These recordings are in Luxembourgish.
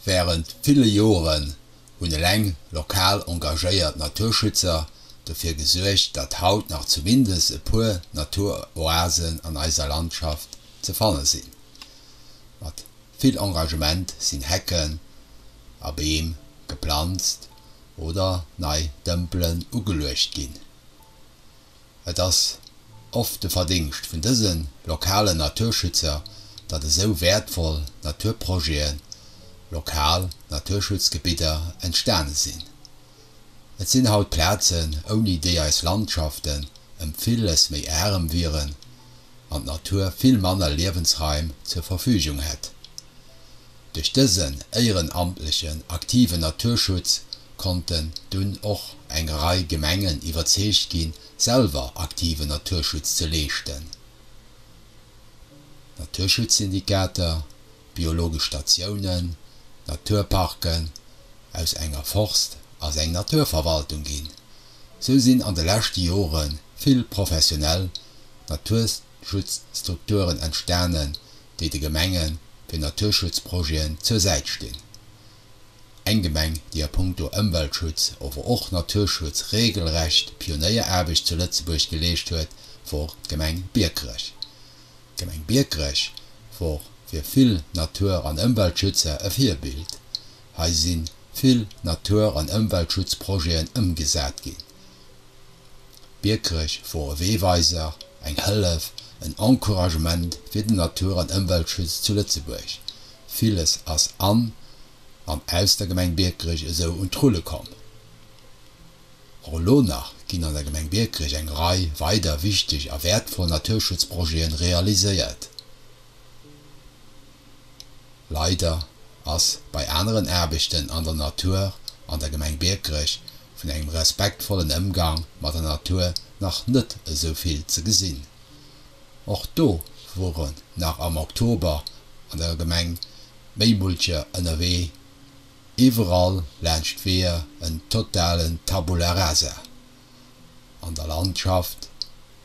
Wärend ville Joren hunn eleng lokal engagéiert Naturschützer dofir gesuergt, datt haut nach zumindest e puer Naturoasen an eiser Landschaft ze fanne sinn. Mat vill Engagement sinn Hecken a Beem geplanzt oder nei Dëmpelen ugeluecht ginn. Et ass oft de Verdingscht vun dëse lokalen Naturschützer, datt esou wäertvoll Naturprojeten, lokal Naturschutzgebidder, entstane sinn. Et sinn haut Plazen, ouni déi eis Landschaften ëm villes méi aarem wieren an d'Natur vill manner Liewensraim zur Verfügung hätt. Duerch dësen éierenamtlechen aktiven Naturschutz konnten dunn och eng Rei Gemengen iwwerzeegt ginn, selwer aktiven Naturschutz ze leeschten. Naturschutzsyndikater, biologesch Statiounen, Naturparken, aus enger Forst ass eng Naturverwaltung ginn. Sou sinn an de leschte Jore vill professionell Naturschutzstrukturen entstanen, déi de Gemenge fir Naturschutzprojeten zur Säit stinn. Eng Gemeng, déi a punkto Ëmweltschutz, ower och Naturschutz regelrecht Pionéieraarbecht zu Lëtzebuerg geleescht huet, wor d'Gemeng Biekerech. D'Gemeng Biekerech wor fir vill Natur an Ëmweltschützer e Virbild. Hei si vill Natur an Ëmweltschutzprojeten ëmgesat ginn. Biekerech wor e Weeweiser, eng Hëllef, en Encouragement fir den Natur an Ëmweltschutz zu Lëtzebuerg. Villes ass an an aus der Gemeng Biekerech esou un d'Rulle komm. Och elo nach ginn an der Gemeng Biekerech eng Rei weider wichteg a wäertvoll Naturschutzprojete realiséiert. Leider ass bei aneren Aarbechten an der Natur an der Gemeng Biekerech vun engem respektvollen Ëmgang mat der Natur nach net esou vill ze gesinn. Och do woren nach am Oktober an der Gemeng Méimulcher ënnerwee, iwwerall laanscht d'Weeër en totalen Tabula rasa, an der Landschaft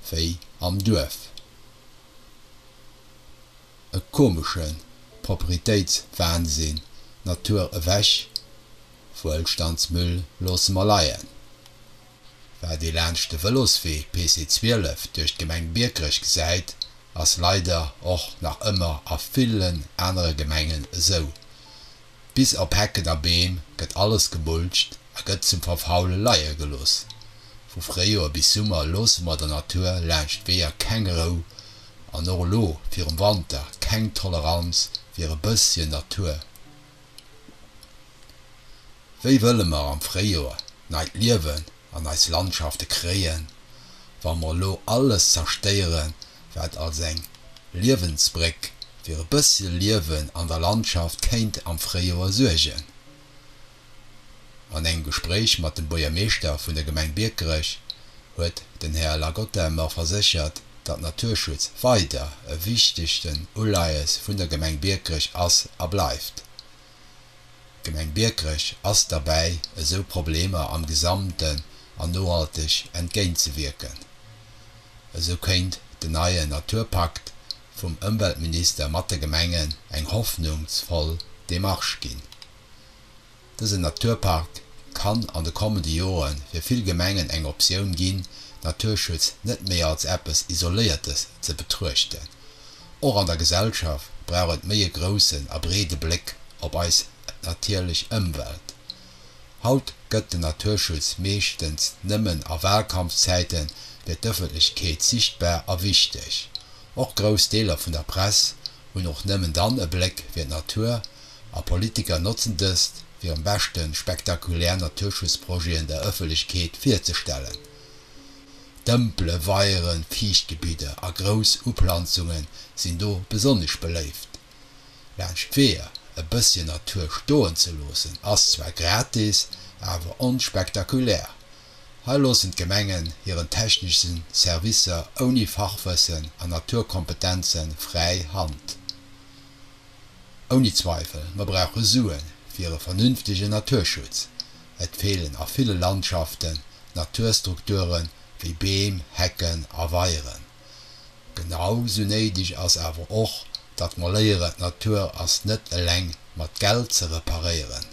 wéi am Duerf. E komesche Proprietéitswahnsinn, Natur ewech, Wuelstandsmüll loosse mer leien. Wat ee laanscht de Vëloswee PC 12 duerch d'Gemeng Biekerech gesäit, ass leider och nach ëmmer a villen anere Gemengen esou. Bis op Hecken a Beem gëtt alles gemulcht a gëtt zum Verfaule leie gelooss. Vu Fréijoer bis Summer loosse mer der Natur laanscht d'Weeër keng Rou an och elo virum Wanter keng Toleranz fir e bësschen Natur. Wéi wëlle mer am Fréijoer neit Liewen an eis Landschafte kréien, wa mer elo alles zerstéieren, wat als eng Liewensbréck fir e bëssche Liewen an der Landschaft kéint am Fréijoer suergen? An engem Gespréich mat dem Buergermeeschter vun der Gemeng Biekerech huet den Här Lagotta mer verséchert, datt Naturschutz weider e wichtegten Uleies vun der Gemeng Biekerech ass a bleift. D'Gemeng Biekerech ass derbäi, esou Problemer am Gesamten an nohalteg entgéintzewierken. Esou kéint den neien Naturpakt vum Ëmweltminister mat de Gemengen eng hoffnungsvoll Demarche ginn. Dësen Naturpark kann an de kommende Jore fir vill Gemengen eng Optioun ginn, Naturschutz net méi als eppes Isoléiertes ze betruechten. Och an der Gesellschaft brauch et méi e groussen a breede Bléck op eis natierlech Ëmwelt. Haut gëtt den Naturschutz meeschtens nëmmen a Wahlkampfzäite fir d'Ëffentlechkeet sichtbar a wichteg. Och grouss Deeler vun der Press hunn och nëmmen dann e Bléck fir d'Natur, a Politiker notzen dëst, fir am beschte spektakulär Naturschutzprojeten der Ëffentlechkeet virzestellen. Dëmpele, Weieren, Fiichtgebidder a grouss Uplanzunge sinn do besonnesch beléift. Laanscht d'Weeër e bësschen Natur stoen ze loossen ass zwar gratis, awer onspektakulär. Hei loossen d'Gemengen hiren technesche Servicer ouni Fachwëssen an Naturkompetenze fräi Hand. Ouni Zweifel, mer brauche Sue fir e vernünftegen Naturschutz. Et feelen a ville Landschaften Naturstrukture wéi Beem, Hecken a Weieren. Genau sou néideg ass awer och datt mer léieren, d'Natur ass net eleng mat Geld ze reparéieren.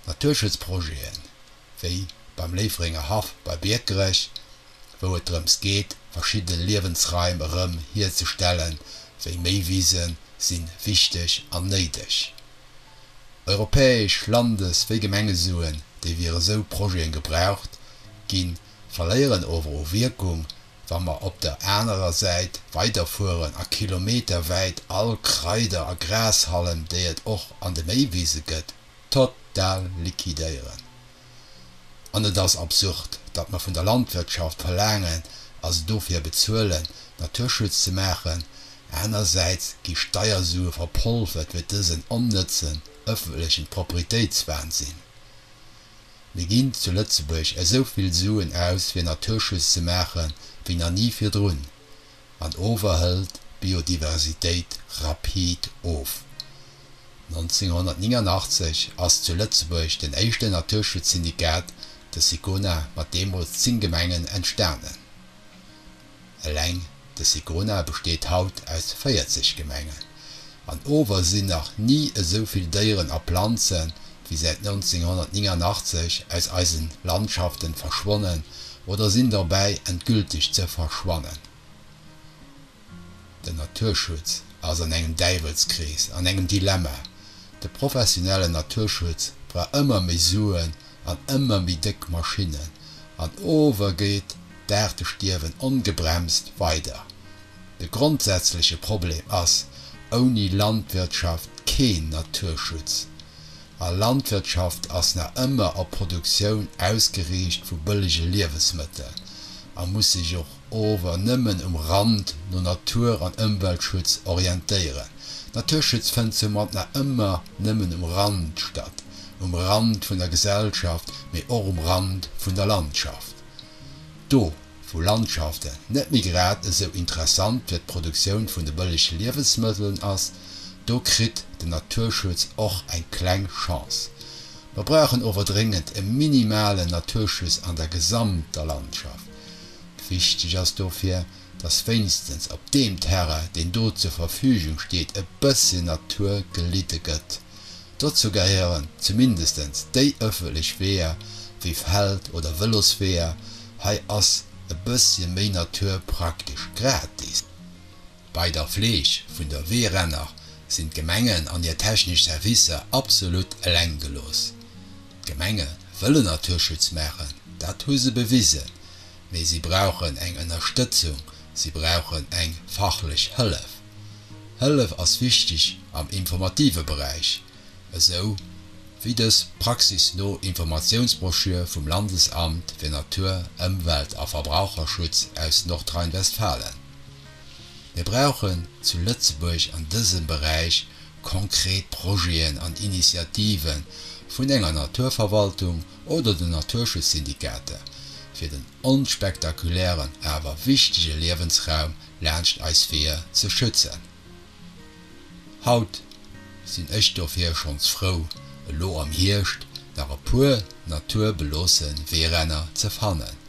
Naturschutzprojeten, wéi beim Léifrenger Haff bei Biekerech, wou et drëms geet, verschidde Liewensraim erëm hierzestellen, wéi Méiwisen, si wichteg an néideg. Europäesch Landes wéi Gemengesuen, déi fir esou Projeten gebraucht ginn, verléieren ower u Wierkung, wa mer op der anerer Säit weiderfueren a kilometerwäit all Kraider a Grashallem, déi et och an de Méiwise gëtt, total liquidéieren. An et ass absurd, datt mer vun der Landwirtschaft verlaangen a se dofir bezuelen, Naturschutz ze maachen, anersäits gi Steiersue verpolfert fir dësen onnëtzen ëffentlechen Proprietéitswahnsinn. Mir ginn zu Lëtzebuerg esou vill Suen aus fir Naturschutz ze maachen wéi nach ni virdrun, an ower hëlt d'Biodiversitéit rapid of. 1989 ass zu Lëtzebuerg den éischten Naturschutzsyndikat, de SICONA, mat deemools 10 Gemengen entstanen. Eleng de SICONA besteet haut aus 40 Gemengen. An ower sinn nach ni esou vill Déieren a Planzen wéi säit 1989 aus eisen Landschaften verschwonnen oder sinn derbäi endgülteg ze verschwannen. Den Naturschutz ass an engem Däiwelskrees, an engem Dilemma. De professionellen Naturschutz brauch ëmmer méi Suen an ëmmer méi déck Maschinnen, an ower geet d'Aartestierwen ongebremst weider. De grondsätzleche Problem ass, ouni Landwirtschaft keen Naturschutz. A Landwirtschaft ass nach ëmmer op Produktioun ausgeriicht vu bëllege Liewesmëttel a muss sech och ower nëmmen um Rand no Natur an Ëmweltschutz orientéieren. Naturschutz fënnt soumat nach ëmmer nëmmen um Rand statt, um Rand vun der Gesellschaft, mee och um Rand vun der Landschaft. Do, wou Landschaften net méi grad esou interessant fir d'Produktioun vun de bëllege Liewensmëttelen ass, do kritt den Naturschutz och eng kleng Chance. Mer brauchen ower dréngend e minimalen Naturschutz an der gesamter Landschaft. Wichteg ass dofir, dass wéinstens op deem Terrain, deen do zur Verfügung steet, e bësschen Natur gelidde gëtt. Dozou gehéieren zumindestens déi ëffentlech Weeër, wéi Feld oder Vëlosweeër. Hei ass e bëssche méi Natur praktesch gratis. Bei der Fleeg vun der Weeränner sinn d'Gemengen an hir technesch Servicer absolut eleng gelooss. D'Gemenge wëllen Naturschutz maachen, dat hu se bewisen, mee si brauchen eng Ënnerstëtzung, si brauchen eng fachlech Hëllef. Hëllef ass wichteg am informative Beräich, esou wéi dës praxisno Informatiounsbroschür vum Landesamt fir Natur, Ëmwelt a Verbraucherschutz aus Nordrhein-Westfalen. Mir brauchen zu Lëtzebuerg an dësem Beräich konkret Projeten an Initiative vun enger Naturverwaltung oder den Naturschutzsyndikater, fir den onspektakulären awer wichtege Liewensraum laanscht eis Weeër ze schützen. Haut sinn ech dofir schonns frou, elo am Hierscht nach e puer naturbeloosse Weeränner ze fannen.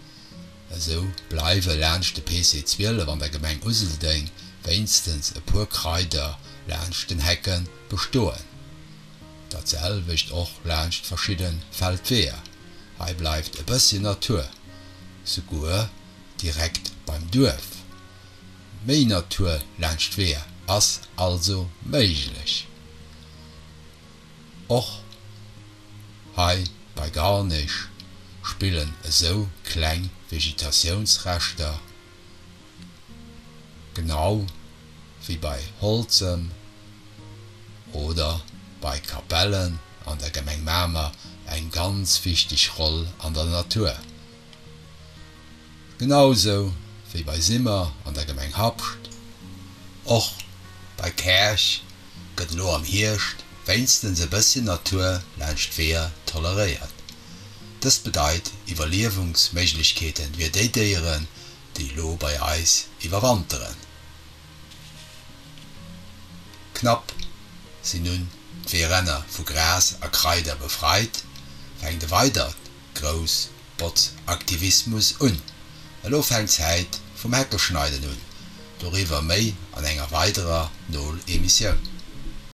Esou bleiwe laanscht de PC 12 an der Gemeng Useldeng wéinstens e puer Kraider laanscht den Hecke bestoen. Dat selwecht och laanscht verschidde Feldweeër. Hei bleift e bësschen Natur, souguer direkt beim Duerf. Méi Natur laanscht d'Weeër ass also méiglech. Och hei bei Garnich spillen esou kleng Vegetatiounsreschter genau wéi bei Holzem oder bei Kapellen an der Gemeng Mamer eng ganz wichteg Roll an der Natur. Genau sou wéi bei Simmer an der Gemeng Habscht. Och bei Käerch gëtt elo am Hierscht wéinstens e bësschen Natur laanscht d'Weeër toleréiert. Dëst bedeit Iwwerliewungsméiglechkeeten fir déi Déieren, déi elo bei eis iwwerwanteren. Knapp sinn nun d'Weeränner vu Gras a Kraider befreit, fänkt e weidert grouss Botz Aktivismus un. Elo fänkt d'Zäit vum Heckeschneiden un. Doriwwer méi an enger weiderer Nol-Emissioun.